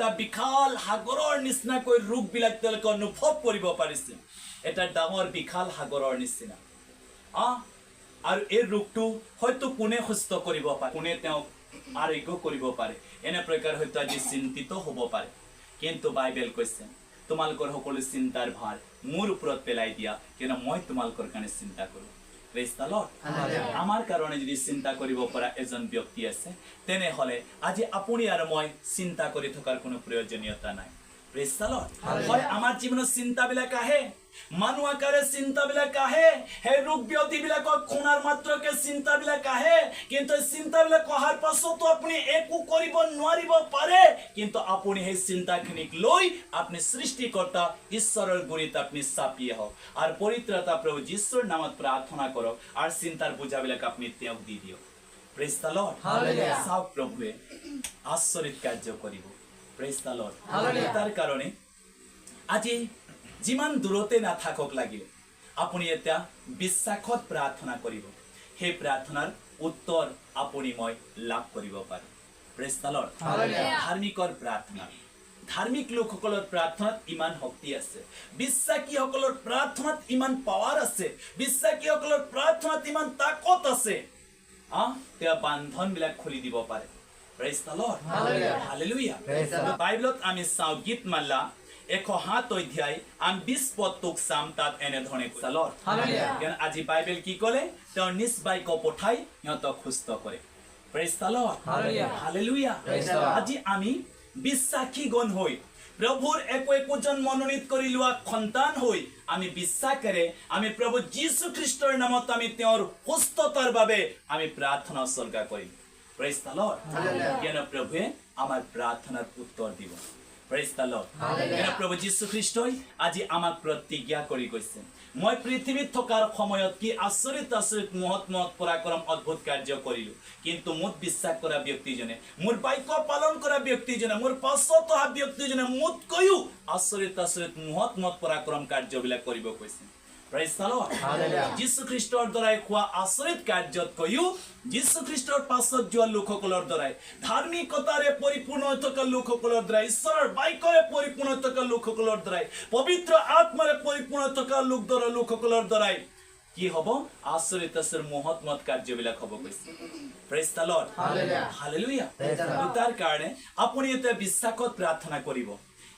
এটা বিশাল সাগৰৰ নিচিনাকৈ ৰোগবিলাক তেওঁলোকে অনুভৱ কৰিব পাৰিছে, এটা ডাঙৰ বিশাল সাগৰৰ নিচিনা। আৰু এই ৰোগটো হয়তো কোনে সুস্থ কৰিব পাৰে, কোনে তেওঁক আৰোগ্য কৰিব পাৰে, এনে প্ৰকাৰ হয়তো আজি চিন্তিত হ'ব পাৰে। কিন্তু বাইবেল কৈছে, তোমালোকৰ সকলো চিন্তাৰ ভাৰ মোৰ ওপৰত পেলাই দিয়া, কিয়নো মই তোমালোকৰ কাৰণে চিন্তা কৰোঁ। Praise the Lord. আমাৰ কাৰণে যদি চিন্তা কৰিব পৰা এজন ব্যক্তি আছে, তেনেহ'লে আজি আপুনি আৰু মই চিন্তা কৰি থকাৰ কোনো প্ৰয়োজনীয়তা নাই। Praise the Lord. হয়, আমাৰ জীৱনত চিন্তাবিলাক আহে, মানুহ আকাৰে চিন্তাবিলাক আহে। সেই ৰোগ ব্যাধিবিলাকক শুনাৰ মাত্ৰকে চিন্তাবিলাক আহে। কিন্তু এই চিন্তাবিলাক অহাৰ পাছতো আপুনি একো কৰিব নোৱাৰিব পাৰে। কিন্তু আপুনি সেই চিন্তাখিনিক লৈ আপুনি সৃষ্টিকৰ্তা ঈশ্বৰৰ গুৰিত আপুনি চাপি আহক আৰু পৰিত্ৰাতা প্ৰভু যীশুৰ নামত প্ৰাৰ্থনা কৰক আৰু চিন্তাৰ বোজাবিলাক আপুনি তেওঁক দি দিয়ক। Praise the Lord. Hallelujah. চাওক, প্ৰভুৱে আচৰিত কাৰ্য কৰিব। Praise the Lord. Hallelujah. তাৰ কাৰণে আজি যিমান দূৰতে নাথাকক লাগিলে, আপুনি এতিয়া বিশ্বাসত প্ৰাৰ্থনা কৰিব। সেই প্ৰাৰ্থনাৰ উত্তৰ আপুনি মই লাভ কৰিব পাৰোঁ। Praise the Lord. Hallelujah. ধাৰ্মিকৰ প্ৰাৰ্থনা, ধাৰ্মিক লোকসকলৰ প্ৰাৰ্থনাত ইমান শক্তি আছে, বিশ্বাসীসকলৰ প্ৰাৰ্থনাত ইমান পাৱাৰ আছে, বিশ্বাসীসকলৰ প্ৰাৰ্থনাত ইমান তাকত আছে। তেওঁ বান্ধনবিলাক খুলি দিব পাৰে। Praise the Lord. Hallelujah. Hallelujah. Praise the Lord. বাইবেলত আমি চাওঁ, গীতমালা 107 অধ্যায় আমি 20 পদটোক চাম। তাত এনেধৰণে কৈছে, Lord. Hallelujah. কাৰণ আজি বাইবেল কি ক'লে? তেওঁ নিজ বাক্য পঠাই সিহঁতক সুস্থ কৰে। Praise the Lord. Hallelujah. Hallelujah. Praise the Lord. আজি আমি বিশ্বাসীগণ হৈ, প্ৰভুৰ একো একোজন মনোনীত কৰি লোৱা সন্তান হৈ, আমি বিশ্বাসেৰে আমি প্ৰভু যীশু খ্ৰীষ্টৰ নামত আমি তেওঁৰ সুস্থতাৰ বাবে আমি প্ৰাৰ্থনা উৎসৰ্গা কৰিম। Praise the Lord. Hallelujah. কিয়নো প্ৰভুৱে আমাৰ প্ৰাৰ্থনাৰ উত্তৰ দিব। Praise the Lord. Hallelujah. কিয়নো প্ৰভু যীশু খ্ৰীষ্টই আজি আমাক প্ৰতিজ্ঞা কৰি গৈছে, মই পৃথিৱীত থকাৰ সময়ত কি আচৰিত আচৰিত, মহৎ মহৎ পৰাক্ৰম, অদ্ভুত কাৰ্য কৰিলো। কিন্তু মোক বিশ্বাস কৰা ব্যক্তিজনে, মোৰ বাক্য পালন কৰা ব্যক্তিজনে, মোৰ পাছত অহা ব্যক্তিজনে মোতকৈও আচৰিত আচৰিত, মহৎ মহৎ পৰাক্ৰম কাৰ্যবিলাক কৰিব কৈছে। Praise the Lord. Hallelujah. যীশু খ্ৰীষ্টৰ দ্বাৰাই হোৱা আচৰিত কাৰ্যতকৈও যীশু খ্ৰীষ্টৰ পাছত যোৱা লোকসকলৰ দ্বাৰাই, ধাৰ্মিকতাৰে পৰিপূৰ্ণ হৈ থকা লোকসকলৰ দ্বাৰাই, ঈশ্বৰৰ বাক্যৰে পৰিপূৰ্ণ হৈ থকা লোকসকলৰ দ্বাৰাই, পবিত্ৰ আত্মাৰে পৰিপূৰ্ণ হৈ থকা লোকসকলৰ দ্বাৰাই কি হ'ব? আচৰিত আচৰিত, মহৎ মহৎ কাৰ্যবিলাক হ'ব কৈছে। Praise the Lord. Hallelujah. Hallelujah. Praise the Lord. তাৰ কাৰণে আপুনি এতিয়া বিশ্বাসত প্ৰাৰ্থনা কৰিব।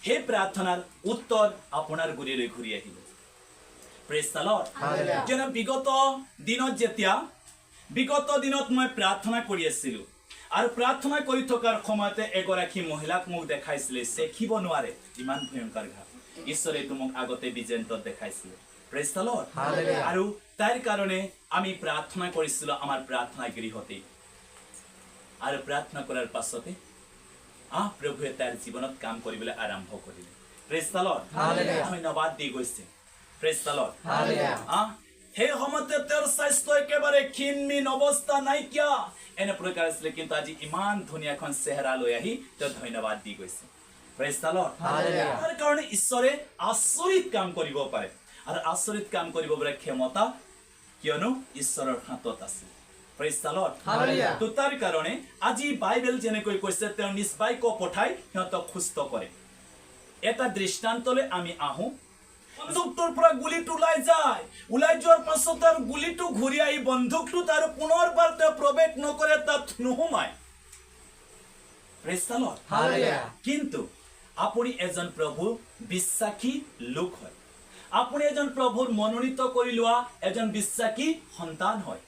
সেই প্ৰাৰ্থনাৰ উত্তৰ আপোনাৰ গুৰিলৈ ঘূৰি আহিব। Praise the Lord. Hallelujah. যেনে বিগত দিনত মই প্ৰাৰ্থনা কৰি আছিলো আৰু প্ৰাৰ্থনা কৰি থকাৰ সময়তে এগৰাকী মহিলাক মোক দেখাইছিলে, দেখিব নোৱাৰে, ইমান ভয়ংকৰ ঘাঁ। ঈশ্বৰে এইটো মোক আগতে ভিজনত দেখাইছিলে। Praise the Lord. Hallelujah. আৰু তাইৰ কাৰণে আমি প্ৰাৰ্থনা কৰিছিলো আমাৰ প্ৰাৰ্থনা গৃহতেই। আৰু প্ৰাৰ্থনা কৰাৰ পাছতে প্ৰভুৱে তাইৰ জীৱনত কাম কৰিবলৈ আৰম্ভ কৰিলে। Praise the Lord. Hallelujah. ধন্যবাদ দি গৈছে। Praise the Lord. Hallelujah. সেই সময়তে তেওঁৰ স্বাস্থ্য একেবাৰে ক্ষীণ-মীন অৱস্থা নাইকিয়া এনে প্ৰকাৰ আছিলে। কিন্তু আজি ইমান ধুনীয়া এখন চেহেৰা লৈ আহি তেওঁ ধন্যবাদ দি গৈছে। Praise the Lord. Hallelujah. তাৰ কাৰণে ঈশ্বৰে আচৰিত কাম কৰিব পাৰে আৰু আচৰিত কাম কৰিব পাৰে ক্ষমতা কিয়নো ঈশ্বৰৰ হাতত আছে। Praise the Lord. Hallelujah. তো তাৰ কাৰণে আজি বাইবেল যেনেকৈ কৈছে, তেওঁ নিজ বাক্য পঠাই সিহঁতক সুস্থ কৰে। এটা দৃষ্টান্তলৈ আমি আহোঁ। বন্দুকটোৰ পৰা গুলিটো ওলাই যায়। ওলাই যোৱাৰ পাছত তাৰ গুলিটো ঘূৰি আহি বন্দুকটোত আৰু পুনৰবাৰ তেওঁ প্ৰৱেশ নকৰে, তাত নোসোমায়। Praise the Lord. Hallelujah. কিন্তু আপুনি এজন প্ৰভু বিশ্বাসী লোক হয়, আপুনি এজন প্ৰভুৰ মনোনীত কৰি লোৱা এজন বিশ্বাসী সন্তান হয়।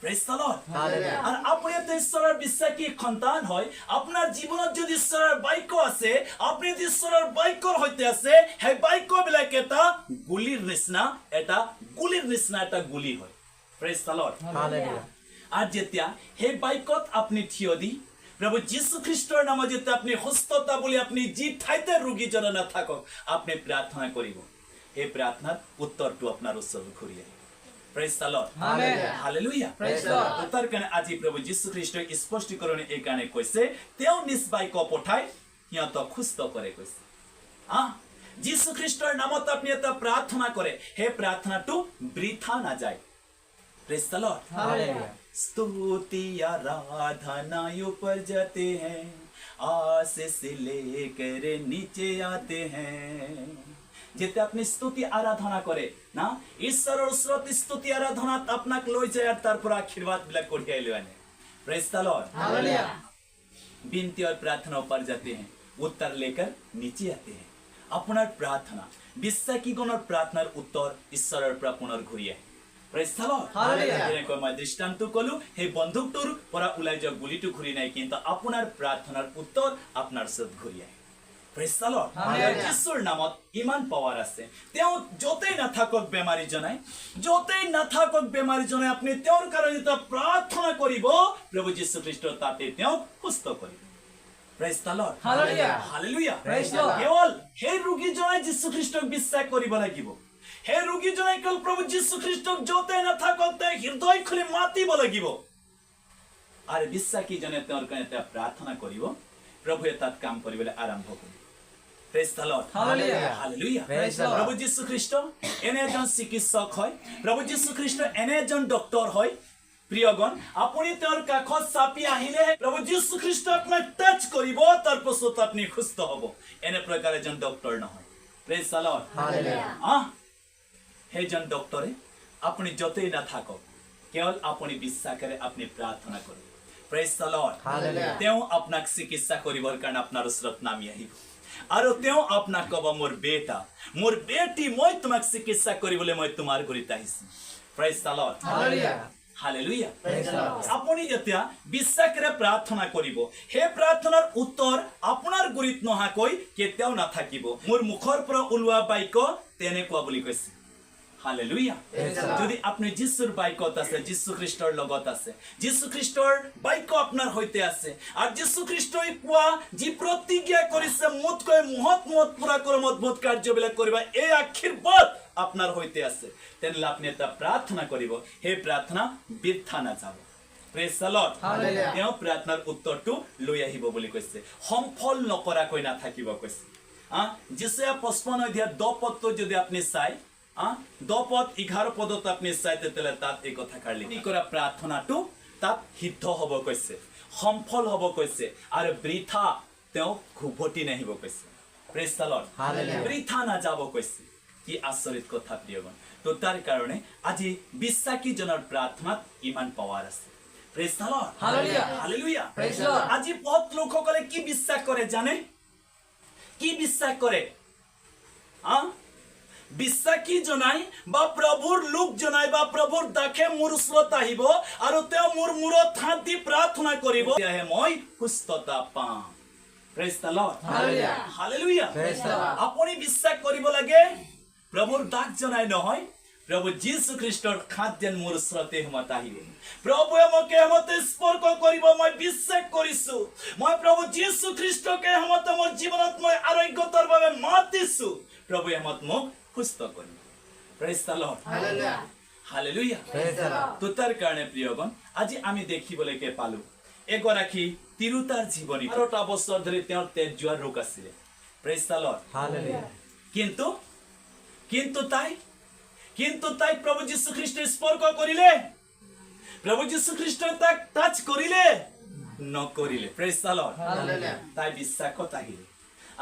Praise the Lord. Hallelujah. আৰু আপুনি এটা ঈশ্বৰৰ বিশ্বাসী সন্তান হয়। আপোনাৰ জীৱনত যদি ঈশ্বৰৰ বাক্য আছে, আপুনি যদি ঈশ্বৰৰ বাক্যৰ সৈতে আছে, সেই বাক্যবিলাক এটা গুলিৰ নিচিনা, এটা গুলিৰ নিচিনা, এটা গুলি হয়। Praise the Lord. Hallelujah. আৰু যেতিয়া সেই বাক্যত আপুনি থিয় দি প্ৰভু যীশু খ্ৰীষ্টৰ নামত যেতিয়া আপুনি সুস্থতা বুলি আপুনি যি ঠাইতে ৰোগীজনে নাথাকক, আপুনি প্ৰাৰ্থনা কৰিব, সেই প্ৰাৰ্থনাৰ উত্তৰটো আপোনাৰ ওচৰত ঘূৰি আহিব। Praise the Lord. Amen. Hallelujah. Praise the Lord. তাৰ কাৰণে আজি প্ৰভু যীশু খ্ৰীষ্টই স্পষ্টীকৰণে এই কাৰণে কৈছে, তেওঁ নিজ বাক্য পঠাই সিহঁতক সুস্থ কৰে কৈছে। যীশু খ্ৰীষ্টৰ নামত আপুনি এটা প্ৰাৰ্থনা কৰে, সেই প্ৰাৰ্থনাটো বৃথা নাযায়। Praise the Lord. Hallelujah. स्तुति आराधना ऊपर जाते हैं, आशीष लेकर नीचे आते हैं। যেতিয়া আপুনি স্তুতি আৰাধনা কৰে না, ঈশ্বৰৰ ওচৰত স্তুতি আৰাধনাত আপোনাক লৈ যায় আৰু তাৰ পৰা আশীৰ্বাদবিলাক কঢ়িয়াই লৈ আনে। Praise the Lord. विनती और प्रार्थना ऊपर जाते हैं, उत्तर लेकर नीचे आते हैं। আপোনাৰ প্ৰাৰ্থনা, বিশ্বাসীগণৰ প্ৰাৰ্থনাৰ উত্তৰ ঈশ্বৰৰ পৰা পুনৰ ঘূৰি আহে। Praise the Lord. Hallelujah. যেনেকৈ মই দৃষ্টান্ত কলো, সেই বন্দুকটোৰ পৰা ওলাই যোৱা গুলিটো ঘূৰি নাই, কিন্তু আপোনাৰ প্ৰাৰ্থনাৰ উত্তৰ আপোনাৰ ওচৰত ঘূৰি আহে। Praise the Lord. Hallelujah. যীশুৰ নামত ইমান পাৱাৰ আছে। তেওঁ য'তেই নাথাকক বেমাৰীজনাই, য'তেই নাথাকক বেমাৰীজনাই, আপুনি তেওঁৰ কাৰণে যেতিয়া প্ৰাৰ্থনা কৰিব, প্ৰভু যীশু খ্ৰীষ্ট তাতে তেওঁক সুস্থ কৰিব। Praise the Lord. Hallelujah. Hallelujah. Praise the Lord. কেৱল সেই ৰোগীজনাই যীশু খ্ৰীষ্টক বিশ্বাস কৰিব লাগিব। সেই ৰোগীজনাই কেৱল প্ৰভু যীশু খ্ৰীষ্টক য'তে নাথাকক তেওঁ হৃদয় খুলি মাতিব লাগিব আৰু বিশ্বাসীজনে তেওঁৰ কাৰণে তেওঁ প্ৰাৰ্থনা কৰিব, প্ৰভুৱে তাত কাম কৰিবলৈ আৰম্ভ কৰিব। Praise the Lord. Hallelujah. Hallelujah. Praise the Lord. প্ৰভু যীশু খ্ৰীষ্ট এনে এজন চিকিৎসক হয়, প্ৰভু যীশু খ্ৰীষ্ট এনে এজন ডক্তৰ হয়। প্ৰিয়গণ, আপুনি তেওঁৰ কাষত চাপি আহিলে প্ৰভু যীশু খ্ৰীষ্ট আপোনাক টাচ কৰিব, তাৰ পাছত আপুনি সুস্থ হ'ব। এনে প্ৰকাৰ এজন ডক্তৰ নহয়। Praise the Lord. Hallelujah. সেইজন ডক্তৰে আপুনি য'তেই নাথাকক, কেৱল আপুনি বিশ্বাসেৰে আপুনি প্ৰাৰ্থনা কৰক। Praise the Lord. Hallelujah. তেওঁ আপোনাক চিকিৎসা কৰিবৰ কাৰণে আপোনাৰ ওচৰত নামি আহিব আৰু তেওঁ আপোনাক ক'ব, "মোৰ বেটা, মোৰ বেটি, মই তোমাক চিকিৎসা কৰিবলৈ মই তোমাৰ গুৰিত আহিছো।" Praise the Lord. Hallelujah. Hallelujah. Praise the Lord. আপুনি যেতিয়া বিশ্বাসেৰে প্ৰাৰ্থনা কৰিব, সেই প্ৰাৰ্থনাৰ উত্তৰ আপোনাৰ গুৰিত নহাকৈ কেতিয়াও নাথাকিব। মোৰ মুখৰ পৰা ওলোৱা বাক্য তেনেকুৱা বুলি কৈছে। হালেলুয়া। Praise the Lord. যদি আপুনি যীশুৰ বাক্যত আছে, যীশু খ্ৰীষ্টৰ লগত আছে, যীশু খ্ৰীষ্টৰ বাক্য আপোনাৰ সৈতে আছে আৰু যীশু খ্ৰীষ্টই কোৱা যি প্ৰতিজ্ঞা কৰিছে, মোতকৈ মহৎ মহৎ পৰাক্ৰম অদ্ভুত কাৰ্যবিলাক কৰিবা, এই আশীৰ্বাদ আপোনাৰ সৈতে আছে, তেনেহ'লে আপুনি এটা প্ৰাৰ্থনা কৰিব, সেই প্ৰাৰ্থনা বৃথা নাযাব। Praise the Lord. Hallelujah. তেওঁ প্ৰাৰ্থনাৰ উত্তৰটো লৈ আহিব বুলি কৈছে, সফল নকৰাকৈ নাথাকিব কৈছে। যিচয়া 55 অধ্যায় 10 পদটো যদি আপুনি চাই, 10 পদ 11 পদত আপুনি চাই, তেতিয়াহ'লে তাত এই কথাষাৰ লিখি কৰা প্ৰাৰ্থনাটো তাত সিদ্ধ হ'ব কৈছে, সফল হ'ব কৈছে আৰু বৃথা তেওঁ উভতি নাহিব কৈছে। Praise the Lord. Hallelujah. বৃথা নাযাব কৈছে। কি আচৰিত কথা প্ৰিয়গণ! তো তাৰ কাৰণে আজি বিশ্বাসীজনৰ প্ৰাৰ্থনাত ইমান পাৱাৰ আছে। Praise the Lord. Hallelujah. Hallelujah. Praise the Lord. আজি বহুত লোকসকলে কি বিশ্বাস কৰে জানে? কি বিশ্বাস কৰে? বিশ্বাসী জনাই বা প্ৰভুৰ লোক জনাই বা প্ৰভুৰ দাসে মোৰ ওচৰত আহিব আৰু তেওঁ মোৰ মূৰত হাত দি প্ৰাৰ্থনা কৰিব, তেতিয়াহে মই সুস্থতা পাম। Praise the Lord. Hallelujah. Hallelujah. Praise the Lord. আপুনি বিশ্বাস কৰিব লাগে, প্ৰভুৰ দাস জনাই নহয়, প্ৰভু যীশু খ্ৰীষ্টৰ হাত যেন মোৰ ওচৰতে সময়ত আহিব, প্ৰভুৱে মোক এই সময়তে স্পৰ্শ কৰিব। মই বিশ্বাস কৰিছো, মই প্ৰভু যীশু খ্ৰীষ্টকে এই সময়তে মোৰ জীৱনত মই আৰোগ্যতাৰ বাবে মাতিছো, প্ৰভুৱে সময়ত মোক সুস্থ কৰিব। Praise the Lord. Hallelujah. Hallelujah. Praise the Lord. তো তাৰ কাৰণে প্ৰিয়গণ, আজি আমি দেখিবলৈকে পালো এগৰাকী তিৰোতাৰ জীৱনী। 12টা বছৰ ধৰি তেওঁৰ তেজ যোৱাৰ ৰোগ আছিলে। Praise the Lord. Hallelujah. কিন্তু তাইক প্ৰভু যীশু খ্ৰীষ্টই স্পৰ্শ কৰিলে? প্ৰভু যীশু খ্ৰীষ্টই তাক টাচ কৰিলে? নকৰিলে। Praise the Lord. Hallelujah. তাই বিশ্বাসত আহিলে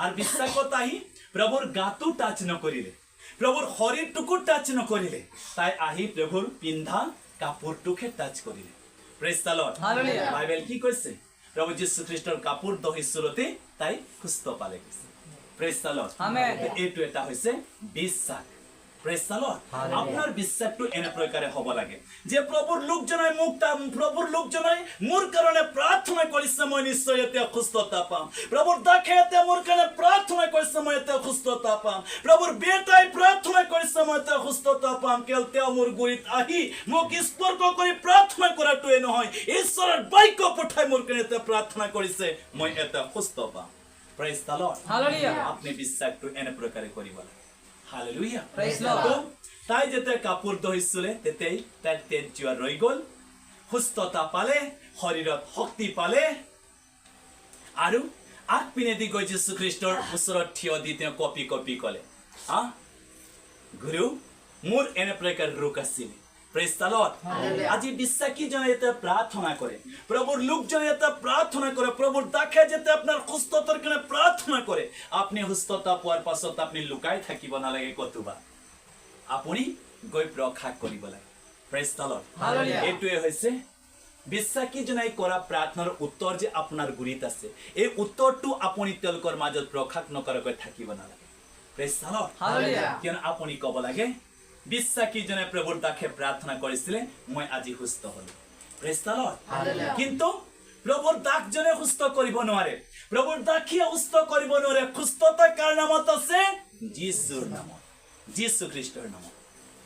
আৰু বিশ্বাসত আহি প্ৰভুৰ গাটো টাচ নকৰিলে, প্ৰভুৰ শৰীৰটোকো টাচ নকৰিলে, তাই আহি প্ৰভুৰ পিন্ধা কাপোৰটোকহে টাচ কৰিলে। Praise the Lord. Hallelujah. Bible কি কৈছে? প্ৰভু যীশু খ্ৰীষ্টৰ কাপোৰ দহি চুৰতে তাই সুস্থ পালে কৈছে। Praise the Lord. Amen. এইটো এটা হৈছে বিশ্বাস। Praise the Lord. Hallelujah. আপোনাৰ বিশ্বাসটো এনে প্ৰকাৰে হ'ব লাগে যে প্ৰভুৰ লোকজনাই মোক প্ৰভুৰ লোকজনাই মোৰ কাৰণে প্ৰাৰ্থনা কৰিছে, মই নিশ্চয় এতিয়া সুস্থতা পাম। প্ৰভুৰ দাসে এতিয়া মোৰ কাৰণে প্ৰাৰ্থনা কৰিছে, মই এতিয়া সুস্থতা পাম। প্ৰভুৰ বেটাই প্ৰাৰ্থনা কৰিছে, মই এতিয়া সুস্থতা পাম। কেৱল তেওঁ মোৰ গুৰিত আহি মোক স্পৰ্শ কৰি প্ৰাৰ্থনা কৰাটোৱে নহয়, ঈশ্বৰৰ বাক্য পঠাই মোৰ কাৰণে এতিয়া প্ৰাৰ্থনা কৰিছে, মই এতিয়া সুস্থ পাম। Praise the Lord. Hallelujah. আপুনি বিশ্বাসটো এনে প্ৰকাৰে কৰিব লাগে। হালেলুয়া। Praise Lord. তো তাই যেতিয়া কাপোৰ দহিছিলে, তেতিয়াই তাইৰ তেজ যোৱা ৰৈ গ'ল, সুস্থতা পালে, শৰীৰত শক্তি পালে আৰু আগপিনেদি গৈ যীশুখ্ৰীষ্টৰ ওচৰত থিয় দি তেওঁ কঁপি কঁপি ক'লে, "গুৰু, মোৰ এনে প্ৰকাৰ ৰোগ আছিল। Praise the Lord. আজি বিশ্বাসীজনে যেতিয়া প্ৰাৰ্থনা কৰে, প্ৰভুৰ লোকজনে যেতিয়া প্ৰাৰ্থনা কৰে, প্ৰভুৰ দাসে যেতিয়া আপোনাৰ সুস্থতাৰ কাৰণে প্ৰাৰ্থনা কৰে, আপুনি সুস্থতা পোৱাৰ পাছত আপুনি লুকাই থাকিব নালাগে কতোবা, আপুনি গৈ প্ৰকাশ কৰিব লাগে। Praise the Lord. Hallelujah. এইটোৱে হৈছে বিশ্বাসীজনে কৰা প্ৰাৰ্থনাৰ উত্তৰ যে আপোনাৰ গুৰিত আছে, এই উত্তৰটো আপুনি তেওঁলোকৰ মাজত প্ৰকাশ নকৰাকৈ থাকিব নালাগে। Praise the Lord. Hallelujah. কিয়নো আপুনি ক'ব লাগে, বিশ্বাসীজনে প্ৰভুৰ দাসে প্ৰাৰ্থনা কৰিছিলে, মই আজি সুস্থ হলো। Praise the Lord. Hallelujah. কিন্তু প্ৰভুৰ দাসজনে সুস্থ কৰিব নোৱাৰে, প্ৰভুৰ দাসীয়ে সুস্থ কৰিব নোৱাৰে। সুস্থতা কাৰ নামত আছে? যীশুৰ নামত, যীশু খ্ৰীষ্টৰ নামত।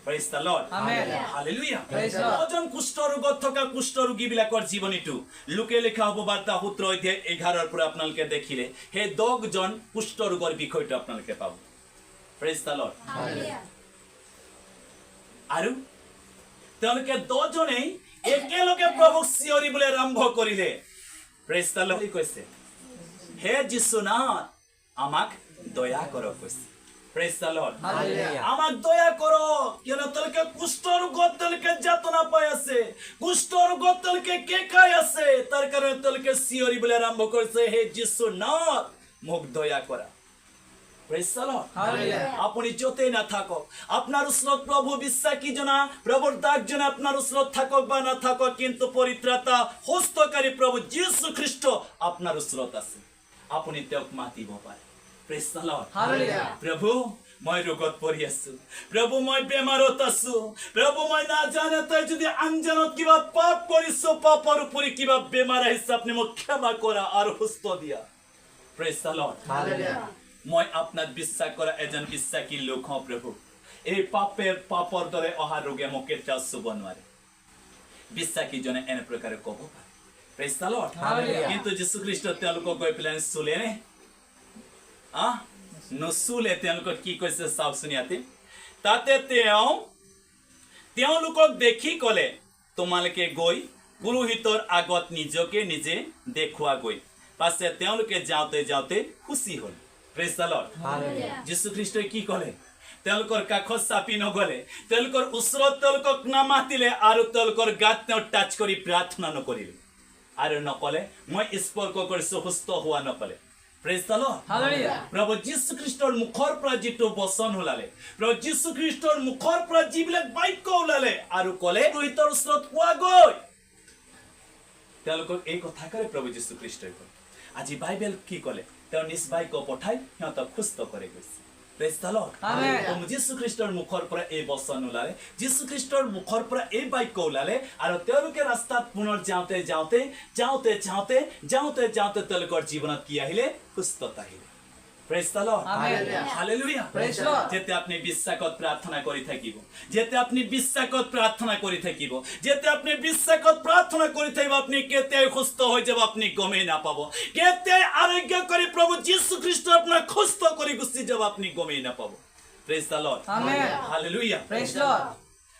Praise the Lord. Amen. Hallelujah. Praise the Lord. দহজন কুষ্ঠ ৰোগত থকা কুষ্ঠ ৰোগীবিলাকৰ জীৱনীটো লোকে লিখা শুভবাৰ্তা 17 অধ্যায় 11ৰ পৰা আপোনালোকে দেখিলে সেই 10জন কুষ্ঠ ৰোগৰ বিষয়টো আপোনালোকে পাব। Praise the Lord. আৰু তেওঁলোকে 10জনেই একেলগে প্ৰভুক চিঞৰিবলৈ আৰম্ভ কৰিলে। Praise the Lord. কৈছে, "হে যীশুনাথ, আমাক দয়া কৰক" কৈছে। Praise the Lord. Hallelujah. আমাক দয়া কৰক। কিয়নো তেওঁলোকে কুষ্ঠ ৰোগত তেওঁলোকে যাতনা পাই আছে, কুষ্ঠ ৰোগত তেওঁলোকে কেঁকাই আছে। তাৰ কাৰণে তেওঁলোকে চিঞৰিবলৈ আৰম্ভ কৰিছে, "হে যীশুনাথ, মোক দয়া কৰা।" Praise the Lord. Hallelujah. আপুনি য'তেই নাথাকক, আপোনাৰ ওচৰত প্ৰভু বিশ্বাসীজনা, প্ৰভুৰ দাসজনে আপোনাৰ ওচৰত থাকক বা নাথাকক, কিন্তু পৰিত্ৰাতা সুস্থকাৰী প্ৰভু যীশু খ্ৰীষ্ট আপোনাৰ ওচৰত আছে। আপুনি তেওঁক মাতিব পাৰে। Praise the Lord. Hallelujah. প্ৰভু, মই ৰোগত পৰি আছো। প্ৰভু, মই বেমাৰত আছো। প্ৰভু, মই নাজানোতে যদি আনজানত কিবা পাপ কৰিছো, পাপৰ উপৰি কিবা বেমাৰ আহিছে, আপুনি মোক ক্ষমা কৰা আৰু সুস্থ দিয়া। Praise the Lord. Hallelujah. মই আপোনাক বিশ্বাস কৰা এজন বিশ্বাসী লোক হওঁ প্ৰভু। এই পাপৰ দৰে অহা ৰোগে মোক কেতিয়াও চুব নোৱাৰে। বিশ্বাসীজনে এনে প্ৰকাৰে ক'ব পাৰে। Praise the Lord. Hallelujah. কিন্তু যীশুখ্ৰীষ্ট তেওঁলোকক গৈ পেলাই চুলে নে? আহ, নচুলে। তেওঁলোকক কি কৈছে চাওকচোন ইয়াতে। তাতে তেওঁ তেওঁলোকক দেখি ক'লে, "তোমালোকে গৈ পুৰোহিতৰ আগত নিজকে নিজে দেখুৱাগৈ।" পাছে তেওঁলোকে যাওঁতে যাওঁতে শুচি হ'ল। Praise the Lord. Hallelujah. যীশুখ্ৰীষ্টই কি ক'লে? তেওঁলোকৰ কাষত চাপি নগ'লে, তেওঁলোকৰ ওচৰত তেওঁলোকক নামাতিলে আৰু তেওঁলোকৰ গাত তেওঁ টাচ কৰি প্ৰাৰ্থনা নকৰিলে আৰু নকলে, "মই স্পৰ্শ কৰিছো, সুস্থ হোৱা" নকলে। Praise the Lord. Hallelujah. প্ৰভু যীশুখ্ৰীষ্টৰ মুখৰ পৰা যিটো বচন ওলালে, প্ৰভু যীশুখ্ৰীষ্টৰ মুখৰ পৰা যিবিলাক বাক্য ওলালে আৰু ক'লে, "পুৰোহিতৰ ওচৰত কোৱাগৈ" তেওঁলোকক এই কথাকে প্ৰভু যীশুখ্ৰীষ্টই ক'লে। আজি বাইবেল কি ক'লে? তেওঁ নিজ বাক্য পঠাই সিহঁতক সুস্থ কৰি গৈছে। Praise the Lord. Amen. প্ৰভু যীশুখ্ৰীষ্টৰ মুখৰ পৰা এই বচন ওলালে, যীশুখ্ৰীষ্টৰ মুখৰ পৰা এই বাক্য ওলালে আৰু তেওঁলোকে ৰাস্তাত পুনৰ যাওঁতে যাওঁতে যাওঁতে যাওঁতে যাওঁতে যাওঁতে তেওঁলোকৰ জীৱনত কি আহিলে? সুস্থতা আহিলে। Praise the Lord. Amen. Hallelujah. Praise the Lord. যেতিয়া আপুনি বিশ্বাসত প্ৰাৰ্থনা কৰি থাকিব, যেতিয়া আপুনি বিশ্বাসত প্ৰাৰ্থনা কৰি থাকিব, যেতিয়া আপুনি বিশ্বাসত প্ৰাৰ্থনা কৰি থাকিব, আপুনি কেতিয়াই সুস্থ হৈ যাব আপুনি গমেই নাপাব। কেতিয়াই আৰোগ্য কৰি প্ৰভু যীশু খ্ৰীষ্ট আপোনাক সুস্থ কৰি গুচি যাব, আপুনি গমেই নাপাব। Praise the Lord. Amen. Hallelujah. Praise the Lord.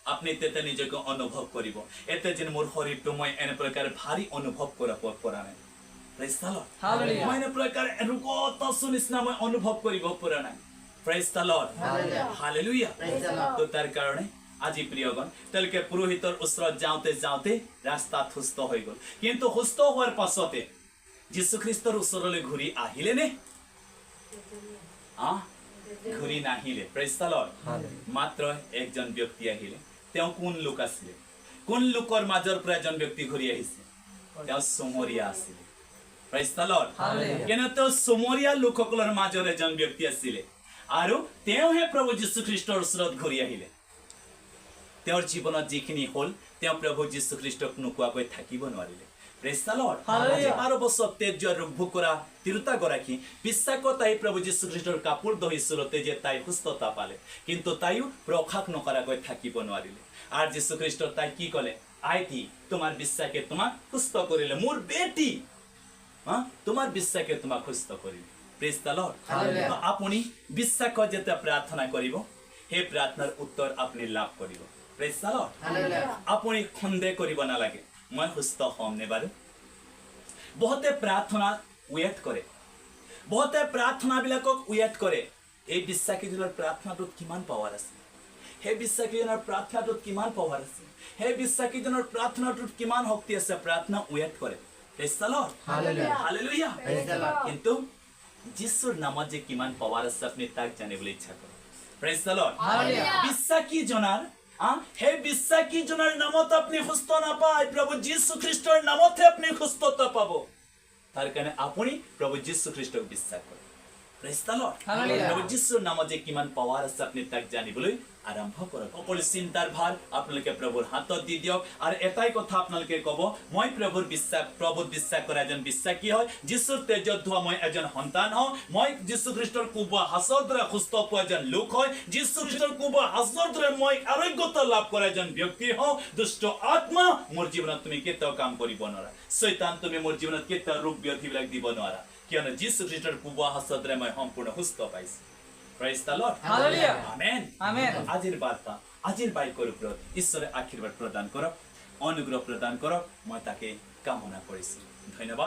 আপুনি তেতিয়া নিজকে অনুভৱ কৰিব, এতিয়া যেন মোৰ শৰীৰটো মই এনে প্ৰকাৰে ভাৰী অনুভৱ কৰিব পৰা নাই। Praise the Lord. Hallelujah. মই এনে প্ৰকাৰ ৰোগত আছো নিচিনা মই অনুভৱ কৰিব পৰা নাই। Praise the Lord. Hallelujah. Hallelujah. Praise the Lord. তো তাৰ কাৰণে আজি প্ৰিয়গণ, তেওঁলোকে পুৰোহিতৰ ওচৰত যাওঁতে যাওঁতে ৰাস্তাত সুস্থ হৈ গ'ল। কিন্তু সুস্থ হোৱাৰ পাছতে যীশুখ্ৰীষ্টৰ ওচৰলৈ ঘূৰি আহিলে নে? আহ, ঘূৰি নাহিলে। Praise the Lord. মাত্ৰ একজন ব্যক্তি আহিলে। তেওঁ কোন লোক আছিলে? কোন লোকৰ মাজৰ পৰা এজন ব্যক্তি ঘূৰি আহিছে? তেওঁ চমৰীয়া আছিলে। Praise the Lord. Hallelujah. কিন্তু তেওঁ চমৰীয়া লোকসকলৰ মাজৰ এজন ব্যক্তি আছিলে আৰু তেওঁহে প্ৰভু যীশুখ্ৰীষ্টৰ ওচৰত ঘূৰি আহিলে। তেওঁৰ জীৱনত যিখিনি হ'ল, তেওঁ প্ৰভু যীশুখ্ৰীষ্টক নোকোৱাকৈ থাকিব নোৱাৰিলে। Praise the Lord. Hallelujah. আজি 12 বছৰ তেজ যোৱা ৰোগ ভোগ কৰা তিৰোতাগৰাকী বিশ্বাসত আহি প্ৰভু যীশুখ্ৰীষ্টৰ কাপোৰ দহি চুলতে যে তাই সুস্থতা পালে, কিন্তু তাইও প্ৰকাশ নকৰাকৈ থাকিব নোৱাৰিলে। আৰু যীশুখ্ৰীষ্ট তাই কি ক'লে? "IT, তোমাৰ বিশ্বাসে তোমাক সুস্থ কৰিলে। মোৰ বেটি, হা, তোমাৰ বিশ্বাসে তোমাক সুস্থ কৰিলে।" Praise the Lord. Hallelujah. তো আপুনি বিশ্বাসত যেতিয়া প্ৰাৰ্থনা কৰিব, সেই প্ৰাৰ্থনাৰ উত্তৰ আপুনি লাভ কৰিব। Praise the Lord. Hallelujah. আপুনি সন্দেহ কৰিব নালাগে, মই সুস্থ হ'ম নে বাৰু? বহুতে প্ৰাৰ্থনা ৱেট কৰে, বহুতে প্ৰাৰ্থনাবিলাকক ৱেট কৰে। এই বিশ্বাসীজনৰ প্ৰাৰ্থনাটোত কিমান পাৱাৰ আছে? সেই বিশ্বাসীজনৰ প্ৰাৰ্থনাটোত কিমান পাৱাৰ আছে, সেই বিশ্বাসীজনৰ প্ৰাৰ্থনাটোত কিমান শক্তি আছে। প্ৰাৰ্থনা ৱেট কৰে। Praise the Lord. Hallelujah. Hallelujah. Praise the Lord. কিন্তু যীশুৰ নামত যে কিমান পাৱাৰ আছে, আপুনি তাক জানিবলৈ ইচ্ছা কৰে। Praise the Lord. Hallelujah. বিশ্বাসীজনাৰ সেই বিশ্বাসীজনৰ নামত আপুনি সুস্থ নাপায়, প্ৰভু যীশু খ্ৰীষ্টৰ নামতহে আপুনি সুস্থতা পাব। তাৰ কাৰণে আপুনি প্ৰভু যীশু খ্ৰীষ্টক বিশ্বাস কৰে। Praise the Lord. Hallelujah. প্ৰভু যীশুৰ নামত যে কিমান পাৱাৰ আছে, আপুনি তাক জানিবলৈ আৰম্ভ কৰক। সকলো চিন্তাৰ ভাৰ আপোনালোকে প্ৰভুৰ হাতত দি দিয়ক আৰু এটাই কথা আপোনালোকে ক'ব, মই প্ৰভুত বিশ্বাস কৰা এজন বিশ্বাসী হয়, যীশুৰ তেজত ধোৱা মই এজন সন্তান হওঁ, মই যীশু খ্ৰীষ্টৰ কোবোৱা আঁচোৰৰ দ্বাৰা সুস্থ পোৱা এজন লোক হয়, যীশু খ্ৰীষ্টৰ কোবোৱা আঁচোৰৰ দ্বাৰা মই আৰোগ্যতা লাভ কৰা এজন ব্যক্তি হওঁ। দুষ্ট আত্মা, মোৰ জীৱনত তুমি কেতিয়াও কাম কৰিব নোৱাৰা। চৈতান, তুমি মোৰ জীৱনত কেতিয়াও ৰোগ ব্যাধিবিলাক দিব নোৱাৰা, কিয়নো যীশু খ্ৰীষ্টৰ কোবোৱা আঁচোৰৰ দ্বাৰা মই সম্পূৰ্ণ সুস্থ পাইছো। Praise the Lord. Hallelujah. Amen. Amen. আজিৰ বাৰ্তা, আজিৰ বাক্যৰ ওপৰত ঈশ্বৰে আশীৰ্বাদ প্ৰদান কৰক, অনুগ্ৰহ প্ৰদান কৰক, মই তাকে কামনা কৰিছো। ধন্যবাদ।